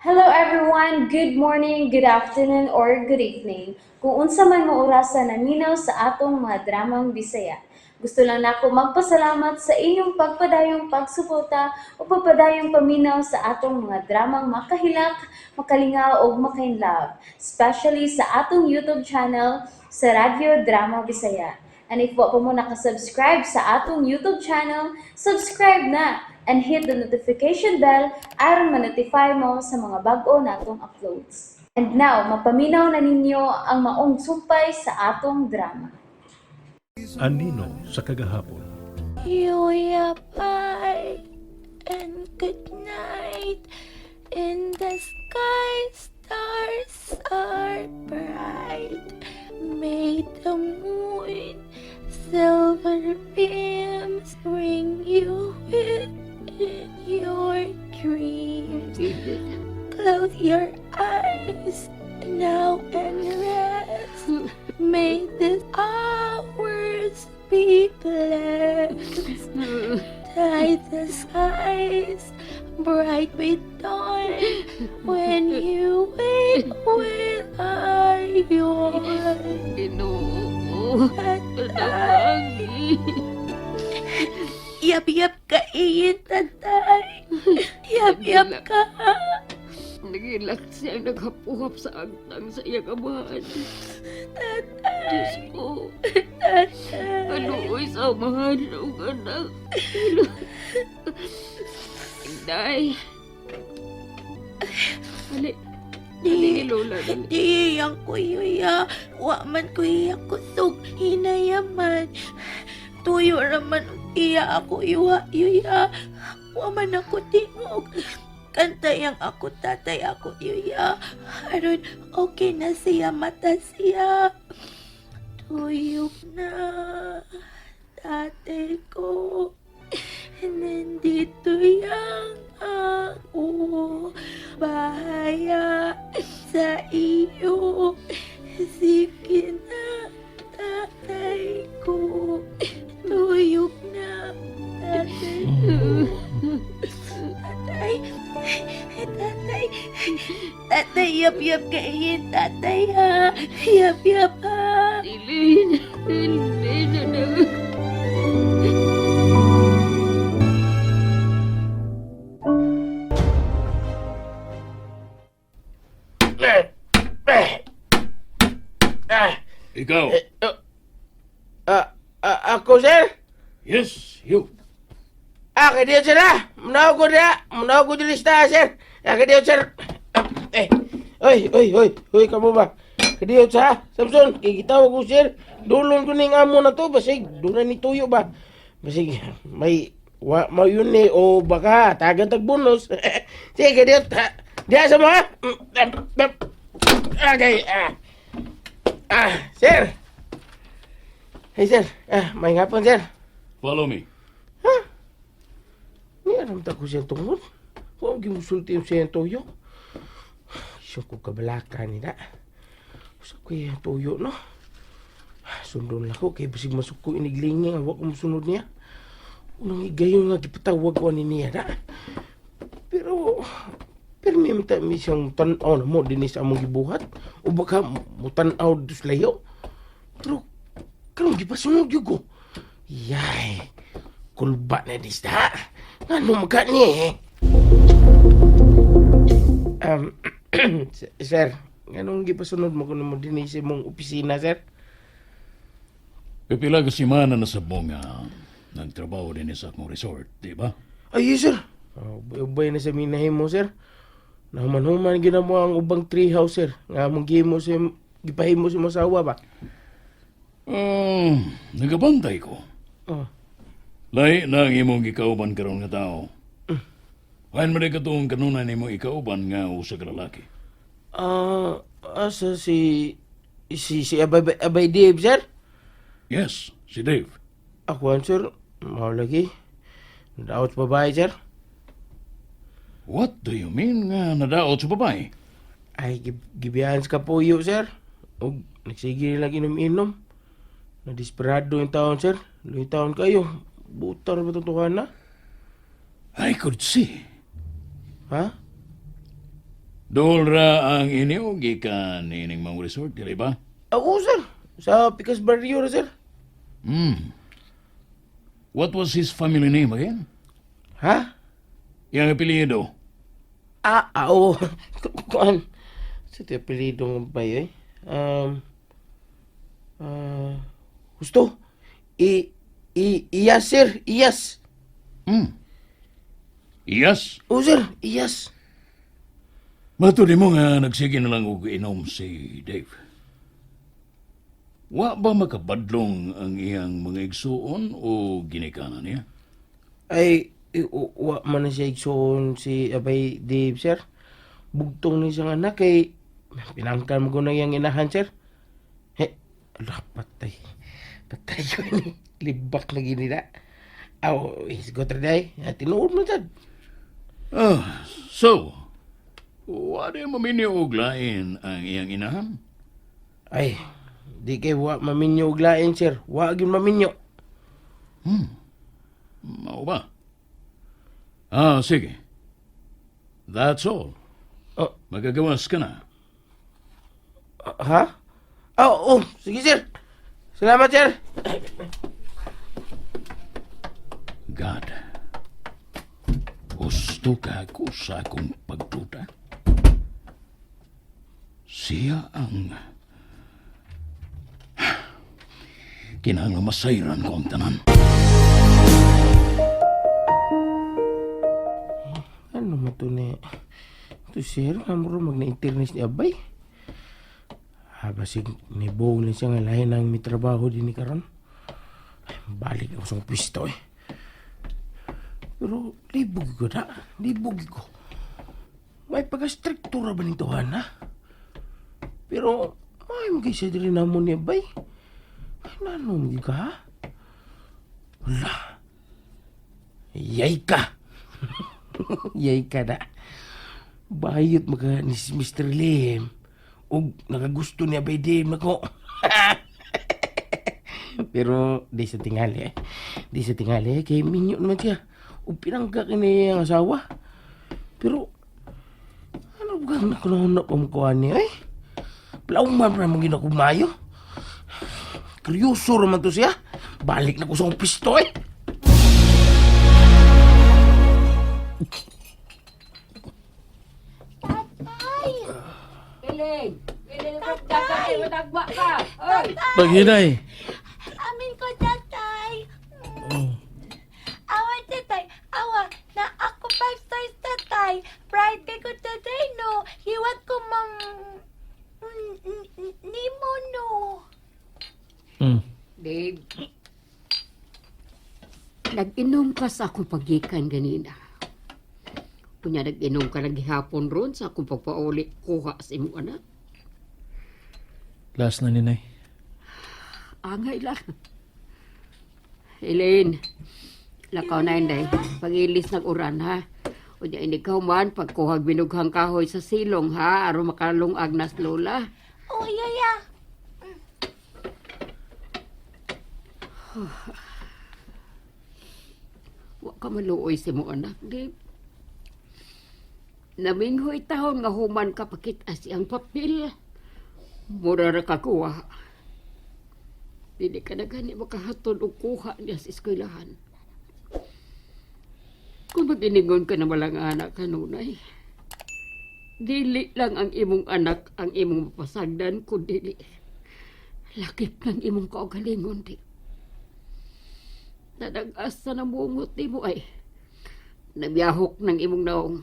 Hello everyone! Good morning, good afternoon, or good evening. Kung unsa man mo orasa naminaw sa atong mga dramang Bisaya. Gusto lang nako magpasalamat sa inyong pagpadayong pagsuporta o pagpadayong paminaw sa atong mga dramang makahilak, makalingaw ug makainlove, especially sa atong YouTube channel sa Radyo Drama Bisaya. And if wa pa mo nakasubscribe sa atong YouTube channel, subscribe na and hit the notification bell aron ma-notify mo sa mga bag-o natong uploads. And now, mapaminaw na ninyo ang maong sumpay sa atong drama. Anino sa kagahapon. Yuya, bye and good night. In the sky, stars are bright. May the moon, silver beams bring you within your dreams. Close your eyes now and rest. May these hours be blessed. Dye the skies bright with dawn. When you wake, will I yawn? Ginoo. Tatay. Yap-yap ka iyin, tatay. Yap-yap ka. Nagilak siya, naghapuhap sa agtang sa iyang amahan. Tatay. Diyos ko. Tatay. Kaluoy sa amahan ug anak. Inday. Dali. Dali, Lola. Dali. Di yang kuya. Wa man kuya kusog. Hinayaman. Tuyo raman iya ako yuha yuya. Wa man ako tingog. Kanta yang ako tatay ako yuya. Aron okay na siya mata siya. Tuyok na. Tatay ko. Nandito yang ako. Bahaya sa iyo. Sige na, tatay ko. Tuyok na, tatay ko. Tatay, tatay, tatay, yap-yap kayin, tatay ha. Yap-yap ha. Dilin. Dilin, anak. Ikaw. Ako, sir? Yes, you. Ah, kay sir ah. Munaw ko na. Munaw ko lista, sir. Ah, kay sir. Ah, eh. Oy, oy, oy. Oy, kamo ba? Kadiyo sa Samson, kay gitawag ko sir. Dulon ko ning amo na to basig doon na ni tuyo ba. Basig may wa mo yun ni o baka tagan tag bonus. Sige, kadiyo. Diya sa mga. Okay. Ah. Ah, sir. Hey, sir. Ah, may hapon, sir. Follow me. Ni aram ta ko siyang tungod. Huwag gimusulti yung siyang tuyo. Siyang ko kabalaka ni na. Usa ko yung tuyo, no? Sundon lang ko, kay basig masuko iniglinging, awak ko musunod niya. Unang igayon nga gipatawag ko ani niya, na. Pero, pero may mita mi siyang tan-aw na mo din sa among gibuhat. O baka mo tan-aw dus layo. Pero, karon gipasunod yun ko. Yay, kulba na disda. Ano magka niya eh? Sir, anong gipasunod mo kuno mo dinhi sa imong opisina, sir? Pipila ka semana na sa bunga. Nagtrabaho din sa akong resort, di ba? Ay, yes, sir. Oh, ubay na sa minahin mo, sir. Nahuman-human gina mo ang ubang treehouse, sir. Nga mong gihimo sa gipahimo sa imong asawa ba? Nagabantay ko. Oh. Lahi na ang imong gikauban karon nga tao. Hain man katong kanunay nimo ikauban nga usa ka lalaki. Ah, asa si Abay, Abay Dave, sir? Yes, si Dave. Ako ang sir. Mao lagi. Nadaot sa babae, sir. What do you mean nga nadaot sa babae? Ay, gibiyahan sa kapuyo, sir. Og nagsige lang inom-inom. Nadesperado yung taon, sir. Luy taon kayo. Butar ba itong na? I could see. Ha? Dool ra ang inyo gikan ining mga resort, dili ba? Ako, sir. Sa Pikas Barrio ra, sir. What was his family name again? Ha? Yang apelyido. Oo. Kuan. Sa ito apelyido ng bayo eh. Gusto? Iyas, sir. Iyas. Yes. Oo, sir. Iyas. Mato di mo nga nagsige na lang og inom si Dave. Wa ba makabadlong ang iyang mga igsuon o ginikanan niya? Ay, wa man na siya igsoon si Abay Dave, sir. Bugtong ni siyang anak kay pinangkan mo ko na iyang inahan, sir. He, ala, patay. Patay ko ni. Libak lagi nila. Aw, isgot ra day. Tinuod mo sad. Ah, so, wa di maminyo og lain ang iyang inahan? Ay, di kay wa maminyo og lain, sir. Wa gyud maminyo. Mao ba? Ah, sige. That's all. Oh. Magagawas ka na. Ha? Oh, oh, sige, sir. Salamat, sir. God, gusto ka ako sa akong pagduda? Siya ang kinahanglan masayran ko ang tanan. Ano mo to ni? Ito, sir, amro mag na-internet ni Abay. Ha, basig nibong na siya nga lahi ng may trabaho din ni karon. Ay, balik ako sa pwisto eh. Pero libog ko na, libog ko. May pagka-striktura ba nito, ha? Pero, ay, magkisa diri na mo ni Abay. Ay, nanom ka, ha? Wala. Yay ka! Yay ka na. Bayot maka ni si Mr. Lim. Og nakagusto niya ba Lim ako. Pero di sa tingali eh. Di sa tingali eh. Kay minyo naman siya. Og pinangga ka niya ang asawa. Pero ano ba ang nakunahuna pa mukha niya eh? Plauman pa naman ginakumayo. Kuryoso raman to siya. Balik na ko sa pisto eh. Piling! Piling ka tatay! Matagba ka! Oy! Paghinay. Amin ko, tatay. Awa, tatay. Awa, na ako 5 stars, tatay. Pride kay ko, tatay, no. Hiwat ko, mam... Nimo, no. Dave, nag-inom ka sa akong pagikan ganina. Kunya nag-inom ka naghihapon ron sa akong pagpauli kuha sa imong anak. Last na ninay. Angay lang. Elaine, lakaw na inday. Pag-ilis ng uran ha. Unya inikaw man, pagkuhag binughang kahoy sa silong ha, aron makalungag nas lola. Oh, yaya. Wa ka maluoy sa imong anak, Dave. Naminghoy tahon nga human ka pakita siyang papel. Mura ra ka kuha. Dili ka na gani makahatod og kuha niya sa eskwelahan. Kung mag-iningon ka na walang anak kanunay, dili lang ang imong anak ang imong mapasagdan kun dili. Lakip ng imong kaugalingon di. Nadag-asa na bungot di mo ay. Nabyahok ng imong naong.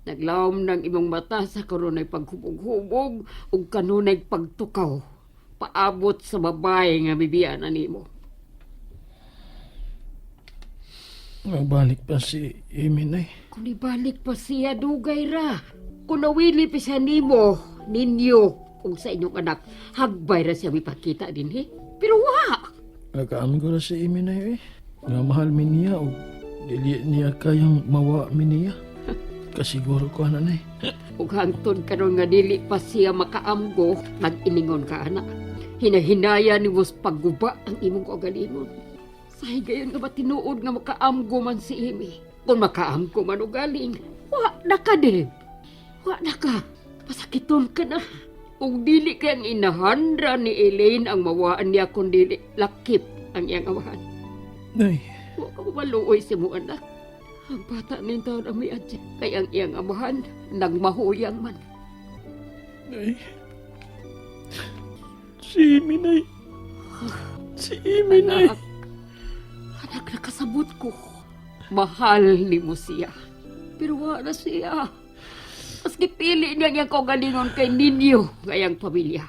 Naglawom ng imong mata sa kanunay paghubog-hubog ug kanunay pagtukaw. Paabot sa babae nga bibiyanan nimo. Magbalik pa si Amy, nay. Kung ibalik pa siya, dugay ra. Kung nawili pa siya nimo, ninyo, ug sa inyong anak, hagbay ra siya mipakita din, he. Pero wa! Nagkaamin ko na si Amy, nay, eh. Nga mahal mi niya o dili niya kayang mawa mi niya. Kasiguro ko na, nay. Ug hangtod karon nga dili pa siya makaamgo, nag-iningon ka anak. Hinahinaya ni Wos pagguba ang imong kaugalingon. Sa higayon nga ba tinuod nga makaamgo man si Amy? Kung makaamgo man og galing, wa na ka din. Wa na ka. Pasakiton ka na. Ug dili kay ang inahan ra ni Elaine ang mawaan niya kun dili lakip ang iyang amahan. Nay, Wa ka maluoy sa imong anak. Ang bata ning taon ang miadya. Kay ang iyang amahan nagmahuyang man. Nay. Si Amy, Nay. Si Amy, Nay. Anak, anak, nakasabot ko. Mahal ni mo siya. Pero wa na siya. Maski pili niya niyang kaugalingon kay ninyo ngayang pamilya.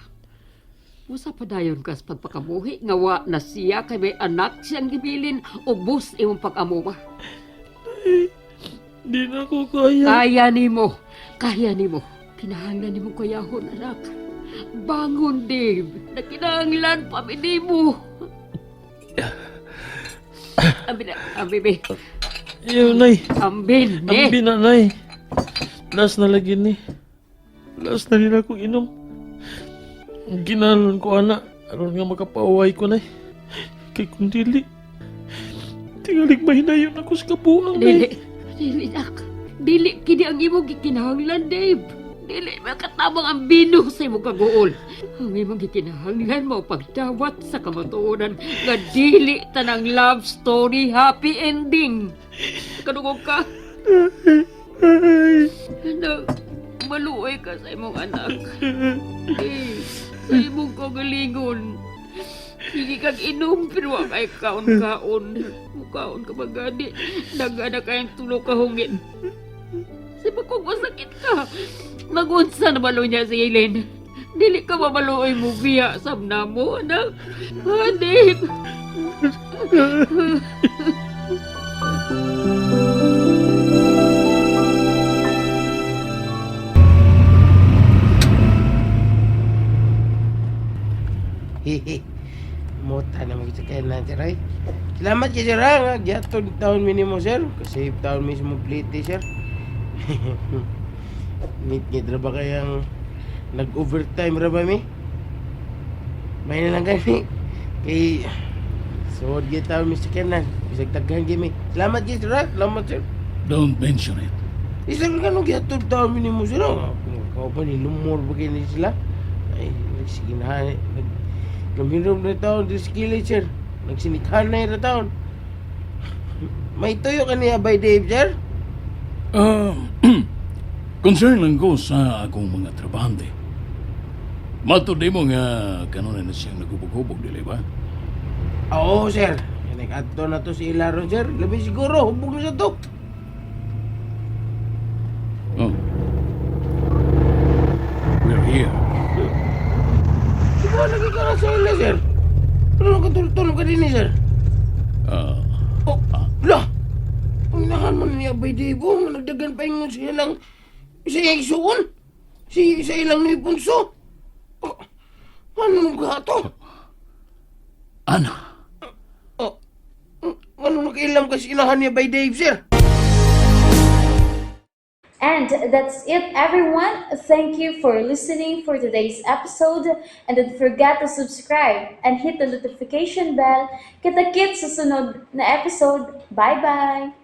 Usa pa dayon kas pagpakabuhi nga wa na siya kay may anak siyang gibilin ubos imong pag-amuma. Di na ko kaya. Kaya nimo. Kaya nimo. Kinahanglan nimo kayahon, anak. Bangon, Dave. Nakinahanglan pa mi nimo. Abi na, abi, be. Iyo, Nay. Ambin, ne. Ambi na, Nay. Last na lagi ni. Last na nila akong inom. Ang Ginalon ko, ana. Aron nga makapaway ko, Nay. Kay kung dili, tingalig mahinayon ako sa kabuang, Dili. Nay. Dili, nak. Dili, kini ang imong gikinahanglan, Dave. Dili, makatabang ang bino sa imong kaguol. Ang imong gikinahanglan mao pagdawat sa kamatuoran nga dili tanang love story happy ending. Kadungog ka. Anak, maluoy ka sa imong anak. Eh, sa imong kagalingon. Hindi kag inom pero wa kay kaon-kaon. Mukaon ka magani. Nagana kayong tulo ka hungin. Sa kung masakit ka. Magunsa na balo niya si Elaine. Dili ka mamaluoy mo biya sa namo, anak. Adik. Hehe. Mota na mo kita kaya na, sir. Ay. Salamat kay sir, ha. Nga, Giatod taon minimo, sir. Kasi taon mismo plate, sir. Ngit-ngit ra ba kayang nag-overtime ra ba mi? May na lang kami. Kay Suod gyud taon mi sa kanan. Bisag daghan gyud mi. Salamat gyud sir, ha. Salamat sir. Don't mention it. Eh, sir, ganun giatod taon minimo sir, ha. Kung ikaw ba ni lumor ba kayo ni sila? Ay, nagsiginahan. Nag, Gaminom na taon di sa kilid, sir. Nagsinikhan na yung taon. May tuyo ka niya by Dave, sir? Concern lang ko sa akong mga trabahante. Matud mo nga kanunay na siyang nagubog-hubog, dili ba? Oo, sir. Nag-adto na to si Ilaron, sir. Labi siguro, hubog na sa to. Oh. We're here. Di ba lagi ka na sa ila, sir? Ano nakatulog ka din, eh, sir? Ah, Oh, lah! Ang inahan mo niya by Dave, oh. Nagdagan pa yung siya lang sa iyang isuon. Si, sa ilang ni Punso. Oh, ano ka to? Ana, Oh, ano nakailam kasi inahan niya by Dave, sir? And that's it, everyone. Thank you for listening for today's episode. And don't forget to subscribe and hit the notification bell. Kita-kits sa sunod na episode. Bye-bye!